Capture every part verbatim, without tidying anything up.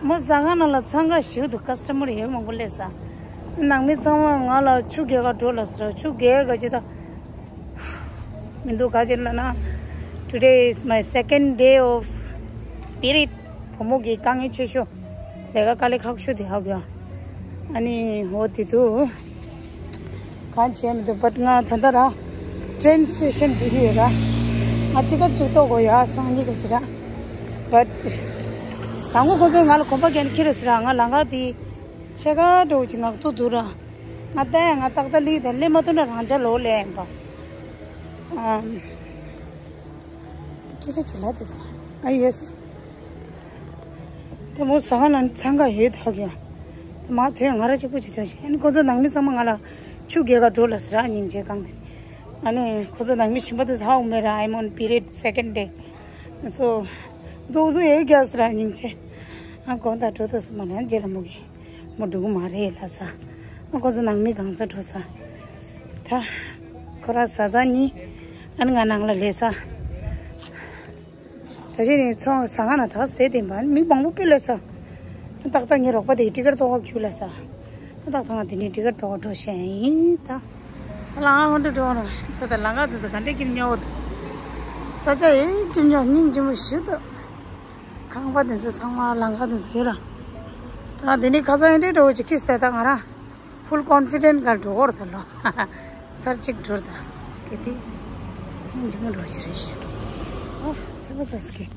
མོ་ཟ་ཁང་ནང་ལ་འཚང་ཁ་ཞེ་པོ་འདུག་ཀ་སི་ཊ་མར་ཡོད་མང་པོ་སླེབས་ས། ནང་མི་ཚང་མ་ང་ལ་ཆུ་རྐྱལ་ག་འགྲོ་ལབ་ཟེར། ཆུ་རྐྱལ་ག་ཅི་ད་མི་འདུག་ག་ཅི་ལབ་ན། Today is my second day of period. བུ་མོ་གི་དཀའ་ངལ་ཆེ་ཤོས། ལས་ཀ་དཀའ་ལས་ཁག་ཤོས་དེ་ཧ་གོ། ཨ་ནི་འོ་དེ་དུས། གང་བྱས་མི་འདུག་བཊ་ང་ད་ལྟ་ར། ཊེན་སི་ཊེ་ཤན་འགྲོ་གི་ཡོད་ར། ང་ཊི་ཀེ་ཊི་གཅིག་གཏོང་དགོས་ཡ་སང་ཉིན་ག་ཅི་ར། བཊ། དང་པོ་ཁོ་ཚོས་ང་ལ་གོམ་པ་རྒྱག་ནས་ཁྱེར་རེད་ཟེར་ར། ང་ལམ་ཁ་དེ་ཕྱེད་ཀ་འགྲོ་གི་ངག་ཐོག་འདུག་ར། ང་ལྟ་ཡ་ང་ཏག་ཏག་སླེབས་དང་སླེབས་མ་ཐུབ་ན་རང་ཅག་ལོག་སླེབས་ཡིན་པ། ཨམ། སྐད་ཆ་ཅིག་ལབ་དེ་དང་། ཨ་ཡེ་སི། དེ་མོ་ཟ་ཁང་ནང་འཚང་ཁ་ཡོད་ཐག་ཡོད། དེ་མ་ཐོན་ང་ར་གཅིག་པུ་ཅིག་ཐོན་ཤག་ཨ་ནི་ཁོ་ཚོ་ནང་མི་ཚང་མ་ང་ལ་ཆུ་རྐྱལ་ག་འགྲོ་ལབ་ཟེར་ར་སྙིང་རྗེ་གང་དེ། ཨ་ནི་ཁོ་ཚོ་ནང་མི་གཞན་པ་དེ་ཚོ་ཧ་གོ་མེད་ར། I'm on period second day. So དོ་བཟོ་ཡོད་རྒྱ་ཟེར་ར་སྙིང་རྗེ། ཨ་གོ་ད་འགྲོ་ཐུབ་སོང་མ་ན་རྗེ་ལ་མོ་གི། མོ་འགྲོ་གི་མ་རེད་ལབ་ས། ཨ་ཁོ་ཚོ་ནང་མི་གང་ཚ་འགྲོ་ས། ད་ཁོ་ར་ཟ་ཟ་གཉིས། ཨ་ནི་ང་ནང་ལ་ལས་ས། ད་ཅི་ནས་ཚོང་ཟ་ཁང་ན་ད་སྟེ་བསྟན་པ་མི་མང་པོ་དཔེ་ལ་ས། ཏག་ཏག་ངའི་རོགས་པ་དེ་ཊི་ཀེ་ཊི་གཏོང་ག་རྒྱུགས་ལ་ས། ཏག་ཏག་ང་དེ་ནས་ཊི་ཀེ་ཊི་གཏོང་ག་འགྲོ་ཤེས་ཡིན་ད། ལ་ང་ཧོན་ཏུ་འགྲོ་ན་ད་ད་ལང་ཀ་དེ་ཚོ་ག་འདྲས་ཀྱི་སྨྱོ་བོ་འདུག་ས་ཆ་ཡི་ཀྱི་སྨྱོ་སྙིང་རྗེ་མོ་ཞུ་འདུག་ཁང་པ་དེ་ཚོ་ཚང་མ་ལང་ཀ་དེ་ཚོ་ཡོད་ར། ད་དེ་ནས་ཁ་སང་ཡོད་འདྲས་འགྲོ་བོ་ཅིག་ཁྱི་སྟེ་ད་ང་ར། ཕུལ་ཀོན་ཕི་ཌེན་ཊི་ག་འགྲོ་གོ་ར་ད་ལོ། ཚར་གཅིག་འགྲོ་ར་ད། གལ་ཏེ། འཇིགས་མོ་འགྲོ་ཅི་རེད་ཤི། ཨ་ཚ་བ་ཚ་སི་ཀི།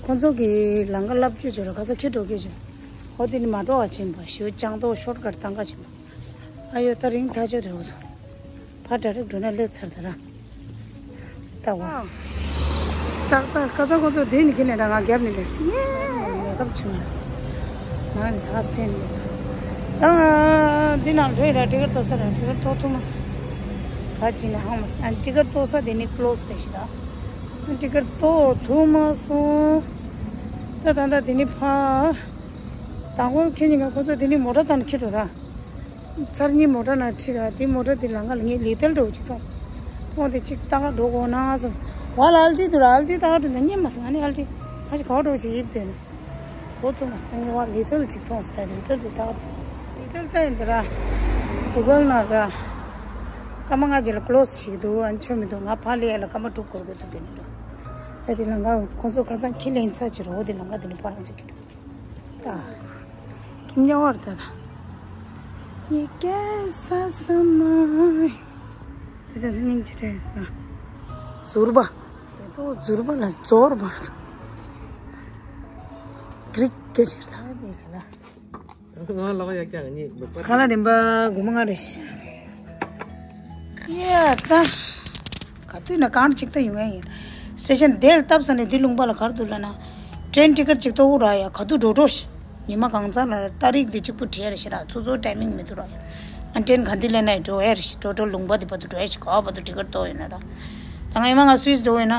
ཁོང་ཚོ་གི་ལང་ཀ་ལབ་རྒྱུ་བྱོས་ར་ཁ་ཚ་ཁྱི་འགྲོ་རྒྱུ་བྱོས། ཧོ་དེ་ནི་མ་འགྲོ་བ་ཕྱིན་པ་ཞུ་ཅང་ཏོ་ཤོར་ཀ་ཊི་བཏང་ག་ཕྱིན་པ། ཨ་ཡོ་ད་རིང་ཐག་ཆོད་རེད་འོ་དོ། ཕར་ཌའི་རེག་འགྲོ་ན་སླེབས་ཚར་ད་ར། ལྟ་བ། ཏག་ཏག་ཁ་ཚ་ཁོ་ཚོ་དེ་ནི་ཁྱེད་ནས་ད་ང་རྒྱབ་ནས་ལས་སི་ངས་མེ་ཀབ་བྱུང་ང་། ནང་ནས་ད་སྟན་ནས་ད། ད་འདི་ནང་འགྲོ་ཡི་ར་ཊི་ཀེ་ཊི་གཏོང་ས་ར་ཊི་ཀེ་ཊི་གཏོང་ཐུབ་མ་སོང་། ད་ཅི་ནས་ཧང་མ་སོང་ཨ་ཊི་ཀེ་ཊི་གཏོང་ས་དེ་ནི་ཀློ་སི་རེད་ཤི་ད། ཊི་ཀེ་ཊི་གཏོང་ཐུབ་མ་སོང་། ད་ད་ད་དེ་ནི་ཕ། དང་པོ་ཁྱེད་གཉིས་ཀ་ཁོ་ཚོ་དེ་ནི་མོ་ཊ་དང་ཁྱེར་འགྲོ་ར། ཚར་གཉིས་མོ་ཊ་ནང་ཁྲིད་ར་དེ་མོ་ཊ་དེ་ལང་ཀ་ལ་ངས་ལི་ཐལ་འགྲོ་ཅིག་མཐོང་སོང་། མཐོང་དེ་ཅིག་ལྟ་ག་འགྲོ་དགོས་ན་སོང་། བ་ལ་ཨལ་ཏི་འདུག་ར་ཨལ་ཏི་ལྟ་ག་འགྲོ་ན་རྙེད་མ་སོང་ཨ་ནི་ཨལ་ཏི་ཁ་ཅིག་ག་བ་འགྲོ་ཅིག་ཡིབ་དེ་ནི། འགོ་ཚུགས་མ་སོང་ངས་བ་ལི་ཐལ་ཅིག་མཐོང་སོང་ར་ལི་ཐལ་དེ་ལྟ་ག་ལི་ཐལ་ལྟ་ཡིན་འདི་ར། གུ་གལ་ནང་ར། སྐར་མ་ལྔ་རྗེས་ལ་ཀློ་སི་བྱེད་ཀྱི་འདུག་ཨ་ནི་ཆོ་མི་འདུག་ང་ཕ་ལི་ཡ་ལ་སྐར་མ་དྲུག་འགོར་གྱི་འདུག་དེ་ནི་འགྲོ། ད་དེ་ལང་ཀ་ཁོ་ཚོ་ཁ་སང་ཁྱི་ལེན་ས་ཅིག་རོ་དེ་ལང་ཀ་དེ་ནི་ཕ་རང་ཅིག་གི་འགྲོ། ད། ཉོ་བར་ད་ད། ཡི་གེ་ས་ས་མ། དེ་ད་མིང་ཅི་རེད་ད། ཟུར་པ། དེ་ད་ཟུར་པ་ལ་ཟོར་པ། གྲིག་གེ་ཅིག་ད། དེ་ག་ལ། ང་ལ་ཡག་ཀྱང་ངའི་ལུག་པ། ག་ལ་རིམ་པ་དགུ་མ་ང་རེ་ཤི། ཡ་ད། ག་དུས་ན་གང་ཅིག་ད་ཡོང་ཡ་ཡིན། སེ་ཤན་དེ་ལ་བཏབ་ས་ནས་དེ་ལུང་པ་ལ་གར་འདུག་ལ་ན། ཊེན་ཊི་ཀེཊ་ཅིག་ཏོ་འུ་ར་ཡ་ག་དུས་འགྲོ་འགྲོ་ཤི། ཉི་མ་གང་ཚང་ལ་ཏ་རིག་དེ་གཅིག་པུ་བྲིས་ཡ་རེ་ཤི་ར་ཚོ་ཚོ་ཊའི་མིང་མི་འདུག་ར་ཡ། ཨ་ཊེན་ག་འདི་ལས་ན་འགྲོ་ཡ་རེ་ཤི་ཊོ་ཊལ་ལུང་པ་དེ་བར་དུ་འགྲོ་ཡ་ཤི་ག་བར་དུ་ཊི་ཀེཊ་ཏོ་ཡོད་ན་ར། ད་ང་ཡི་མ་ང་སུད་སི་འགྲོ་ཡོད་ན།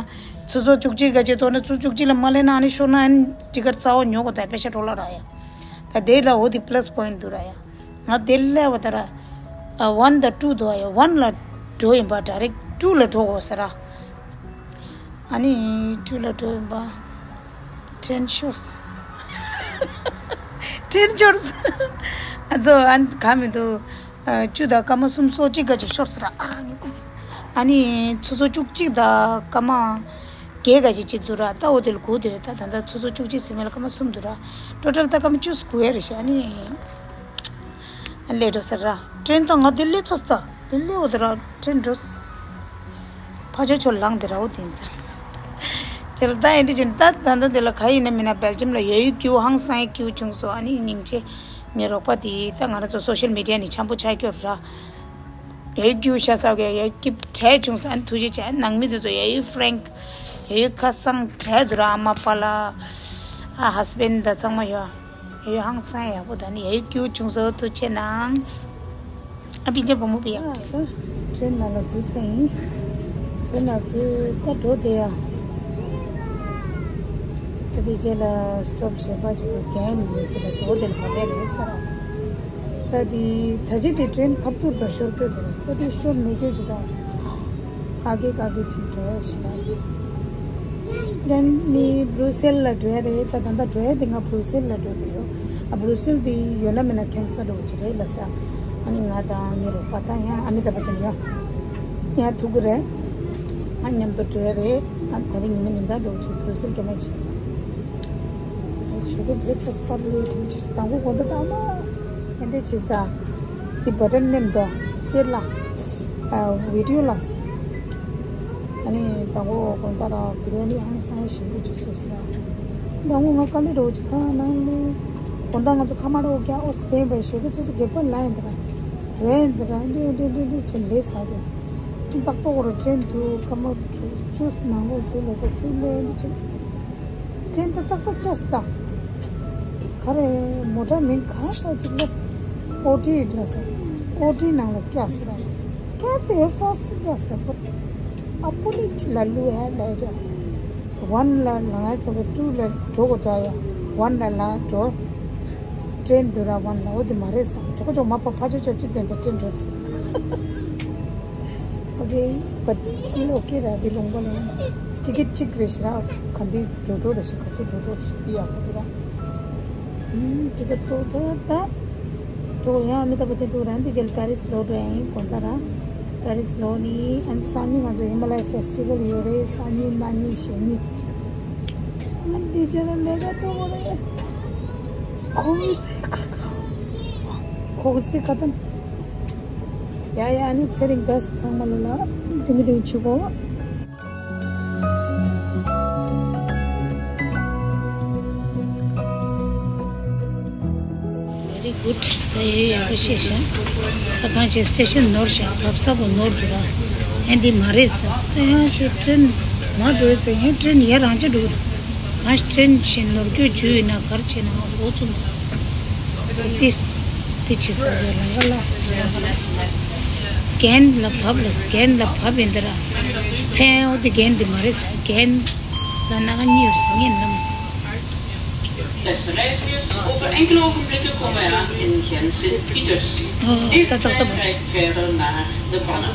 ཚོ་ཚོ་བཅུ་གཅིག་ག་ཅེ་ཏོ་ན་ཚོ་བཅུ་གཅིག་ལ་མ་ལས་ན་ཨ་ནི་ཤོར་ན་ཨ་ནི་ཊི་ཀེཊ་རྩ་བ་ཉོ་གོ་ད་པེ་ཤ་འགྲོ་ལ་ར་ཡ། ད་དེ་ལ་འོ་དེ་པ་ལ་སི་པོ་ཡིན་འདུག་ར་ཡ། ང་དེ་ལས་བ་ད་ར། ཨ་ཝན་དང་ཊུ་འདུག་ཨ་ཡ་ཝན་ལ་འགྲོ་ཡིན་པ་ཌའི་རེག་ཊུ་ལ་འགྲོ་དགོས་ཟེར་ར། ཨ་ནི་ཊུ་ལ་འགྲོ་ཡིན་པ། ཊེན་ཤོར་སི། ཊེན་ཤོར་སི། ཨ་ཚོ་ཨ་ག་མི་འདུག་ཨ་བཅུ་དང་སྐར་མ་གསུམ་སོ་གཅིག་ག་ཅིག་ཤོར་སི་ར་ཨ་ར་ངས་ཀུ། ཨ་ནི་ཆུ་ཚོད་བཅུ་གཅིག་དང་སྐར་མ། བརྒྱད་ག་ཅིག་ཅིག་འདུག་ར་ད་འོ་དེ་ལ་སྒུག་སྡོད་ད་ད་ལྟ་ཆུ་ཚོད་བཅུ་གཅིག་ཟིན་མེད་ལ་སྐར་མ་གསུམ་འདུག་ར། ཊོ་ཊལ་ད་སྐར་མ་བཅུ་སྒུག་ཡ་རེད་ཤག་ཨ་ནི། ཨ་ལས་འགྲོ་ཟེར་ར། ཊེན་ད་ང་དེ་ལས་ཚོ་ད་དེ་ལས་འོ་དེ་ར་ཊེན་འགྲོ། ཕ་ཆོ་ཆོ་ལངས་དེ་ར་འོ་དེ་ཡིན་ཟེར། ཁྱེད་ད་ཨེ་འདྲི་ཅན་ད་ད་ད་དེ་ལ་ག་ཡིན་ན་མིན་ན་སྦེལ་ཇམ་ལ་ཡ་ཡུ་ཀིའུ་ཧང་སང་ཡ་ཀིའུ་བྱུང་སོ་ཨ་ནི་སྙིང་རྗེ། ངའི་རོགས་པ་དེ་ད་ང་རང་ཚོ་སོ་ཤལ་མི་ཌི་ཡ་ནས་འཆམ་པོ་ཆགས་ཀྱོ་ར། ཡ་ཡུ་ཀིའུ་ཤ་ཚ་གི་ཡ་ཡུ་ཀིབ་བྲལ་བྱུང་ས་ཨ་ནི་ཐུགས་རྗེ་ཆེ་ཨ་ནི་ནང་མི་དེ་ཚོ་ཡ་ཡུ་ཧྥ་རེང་ཡ་ཡུ་ཁ་སང་བྲལ་འདུག་ར་ཨ་མ་པ་ལ་ཨ་ཧས་བྷེན་ད་ཚང་མ་ཡོད་ཡ་ཡུ་ཧང་སང་ཡག་པོ་ད་ནི་ཡ་ཡུ་ཀིའུ་བྱུང་ས་ཐུགས་རྗེ་ཆེ་གནང་ཨ་པི་ཅེ་བུ་མོ་པི་ཡག་ཨ་ད་ཊེན་ནང་ལ་འཛུལ་ཚར་ཡིན། ཊེན་ནང་འཛུལ་ད་འགྲོ་བསྡད་ཡ། ད་དེ་རྗེས་ལ་སི་ཊོབ་ཞེ་པོ་ཅིག་གི་གན་ཡོད་ཅིག་ལ་བཟོ་དེ་ལ་བབས་ཡ་རེད་ཟེར། ད་དེ་ད་ཅི་དེ་ཊེན་ཁ་ཐུར་དང་ཤོར་གི་འདུག་ད་དེ་ཤོར་མི་དགོས་ཅིག་དང་། ཀ་གེ་ཀ་གེ་ཅིག་འགྲོ་ཡ་ཞིག་ད་ཅིག་ལན་ནི་བྷུ་རུ་སེལ་ལ་འགྲོ་ཡ་རེད། ད་ད་ལྟ་འགྲོ་ཡ་དེ་ང་བྷུ་རུ་སེལ་ལ་འགྲོ་དུ་ཡོད། ཨ་བྷུ་རུ་སེལ་དེ་ཡོད་ན་མེད་ན་ཁྱམས་ས་འགྲོ་གི་རེད་ལ་ས། ཨ་ནི་ང་དང་ངའི་རོགས་པ་དང་ཡང་ཨ་མི་ཏཱབ་བྷ་ཅན་ཡང་ཡང་ཐུག་གི་རེད། ཨ་མཉམ་དུ་འགྲོ་ཡ་རེད། ཨ་ད་རིང་ཉི་མ་ཉིན་ལྟར་འགྲོ་གི་བྷུ་རུ་སེལ་སྐྱེ་དམན་ཆེ། ཞུ་གི་བྷི་རེག་ཕ་སི་པར་ལོས་དྲིན་ཆེ་དང་པོ་གོ་ད་ད་མ། ཨེ་འདྲས་བྱེད་ས། དེ་བ་ཊན་མནན་དོ། ཀེར་ལགས། ཨ་བི་ཌིའོ་ལགས། ཨ་ནི་དང་པོ་གོང་ལྟར་བི་ཌིའོ་ནི་ཨ་ནི་སང་ཞིམ་པོ་ཅིག་བཟོས་སོང་། དང་པོ་ང་དཀའ་ལས་རོགས་ཅིག་ཁ་ནང་ནས་གོང་ལྟར་ང་ཚོ་ཁ་མ་རོགས་ཀྱང་ཨོ་སྟེན་པའི་ཞོགས་ཀྱི་ཚོ་ཚོ་སྒེར་པ་ལ་ཡིན་དེ་ར། བྲོས་ཡིན་དེ་ར་འདྲི་འདྲི་འདྲི་འདྲི་ཅིག་ལས་ཟ་གི། ཏག་ཏག་ར་ཊེན་དུ་ཁ་མ་ཆུ་ནང་ལོགས་དུ་ལ་ས་ཆུ་ལས་འདི་ཆེ། ཊེན་ད་ཏག་ཏག་སྐྱོ་སྟ། ག་རེ་མོ་ཊ་མིང་ག་ས་ཅིག་ལ་ཨོ་ཊི་ལ་ས། ཨོ་ཊི་ནང་ལ་སྐྱ་སི་ར། སྐྱ་དེ་ཧེ་ཧྥ་སི་སྐྱ་སི་ར་བུ། ཨ་པུ་ལི་ཅི་ལ་ལུ་ཧ་ལ་ཡ། ཝན་ལ་ལ་ང་ཚོ་ལ་ཊུ་ལ་འགྲོ་གོ་ད་ཡ། ཝན་ལ་ལ་འགྲོ། ཊེན་དུ་ར་ཝན་ལ་འོ་དེ་མ་རེད་ས། གྲོགས་ཅོག་མ་པ་ཕ་ཅོ་ཅོ་ཅི་དེ་འདྲ་ཊེན་འགྲོ་ཚུ། Okay, but still okay ར་འདི་ལུང་པ་ལ་ཡང་ཊི་ཀེ་ཊི་གཅིག་རེ་ཞིག་ར་ག་འདི་འགྲོ་འགྲོ་རེ་ཞིག་ག་ཏུ་འགྲོ་འགྲོ་རེ་ཞིག་འདི་ཡག་པོ་འདུག་ར། ཨུམ་ཊི་ཀེ་ཊི་ཏོ་ཚོ་ད་འགྲོ་ཡང་མི་ད་པ་ཅན་དུ་ར་འདི་རྗེས་པེ་རིས་ལོ་འགྲོ་ཡང་ཡིན་གོང་ད་ར། པེ་རིས་ལོ་ནི་ཨན་སང་ཉིན་ང་ཚོ་ཧི་མ་ལ་ཡ་ཕེ་སི་ཊི་ཝལ་ཡོད་རེད། སང་ཉིན་གནངས་ཉིན་གཞེས་ཉིན་ཨན་འདི་རྗེས་ལ་ལས་ཀ་འགྲོ་གོ་རེད། ཁོ་བི་ཁ་ཁ་ཁོ་བི་ཁ་ཏམ། ཡ་ཡ་ཨ་ནི་ཚེ་རིང་དགའ་ཚང་མ་ལ་ལ་དེ་མི་དེ་མི་ཆུ་གོ། Very good. ད་ཡོད་ཡག་པོ་ཤེས་ཤག་ད་གང་ཞིག་སི་ཊེ་ཤན་ནོར་ཤག་བབས་ས་བོ་ནོར་འདུག་ར། ཨེ་འདི་མ་རེད་ས། ད་ཡང་ཞིག་ཊེན་མ་འགྲོ་ཚེ་ཡང་ཊེན་ཡར་རང་ཅི་འགྲོ། གང་ཞིག་ཊེན་ཞིག་ནོར་སྐྱོད་བྱུས་ཡིན་ན་གར་བྱས་ན་འོ་ཙུམ། ཏིས། ཏི་ཆི་སོ་ཡ་ལང་ག་ལ། གན་ལ་བབ་ལ་གན་ལ་བབ་ཡིན་ད་ར། ཕན་འོ་དེ་གན་དེ་མ་རེད་གན་ལ་ན་ག་གཉིས་ཡོད་སོང་ངས་ལ་མ་སོང་། Beste reizigers, over enkele ogenblikken komen wij aan in Gent-Sint-Pieters. Deze trein reist verder naar De Panne.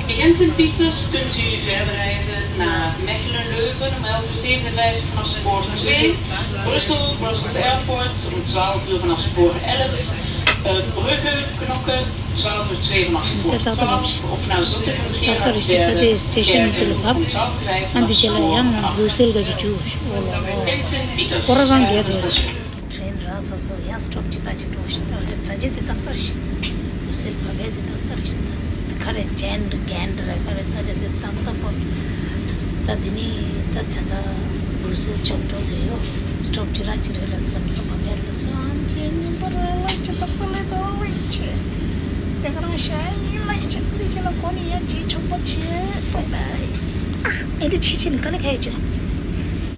Via Sint-Pieters kunt u verder reizen naar Mechelen-Leuven om elf uur zevenenvijftig vanaf spoor twee, Brussel, Brussels Airport om twaalf uur vanaf spoor elf, uh, Brugge, Knokke, twaalf uur twee vanaf spoor twaalf of naar Zottegem-Gerardsbergen, Gerkelen om twaalf uur vijf vanaf spoor acht. Via Sint-Pieters. ཊེན་རག་ཚར་སོང་། ཡང་སི་ཊོབ་གཅིག་ར་གཅིག་འགྲོ་ཞིག་ད་རེད། ད་རྗེས་དེ་ཏག་ཏག་ཞིག་བུ་སེལ་བ་བས་དེ་ཏག་ཏག་ཞིག་ད་ག་རེ་ཇན་འདྲ་གན་འདྲ་རེད་ག་རེ་ས་ཆ་དེ་ཏག་ཏག་པོ། ད་དེ་ནི་ད་ད་ད་བུ་སེལ་ཆོག་འགྲོ་དེ་ཡོད། སི་ཊོབ་གཅིག་ར་གཅིག་རེད་ལ་སི་ལམ་སོ་བ་བས་ལ་སི་ཨན་ཅེ་ཉིན་པ་ར་ལ་ཅེ་ཏག་ཏག་ལེ་ཏོ་ལེ་ཅེ། དེ་ག་རང་ཤ་ཡིན་ལེ་ཅེ་དེ་ཅེ་ལ་གོ་ནི་ཡ་ཅེ་ཆོག་པ་ཅེ་པ་ལ། ཨ་ཨེ་འདི་ཆི་ཆི་ནི་ག་ལེ་ཁ་ཡ་ཅེ།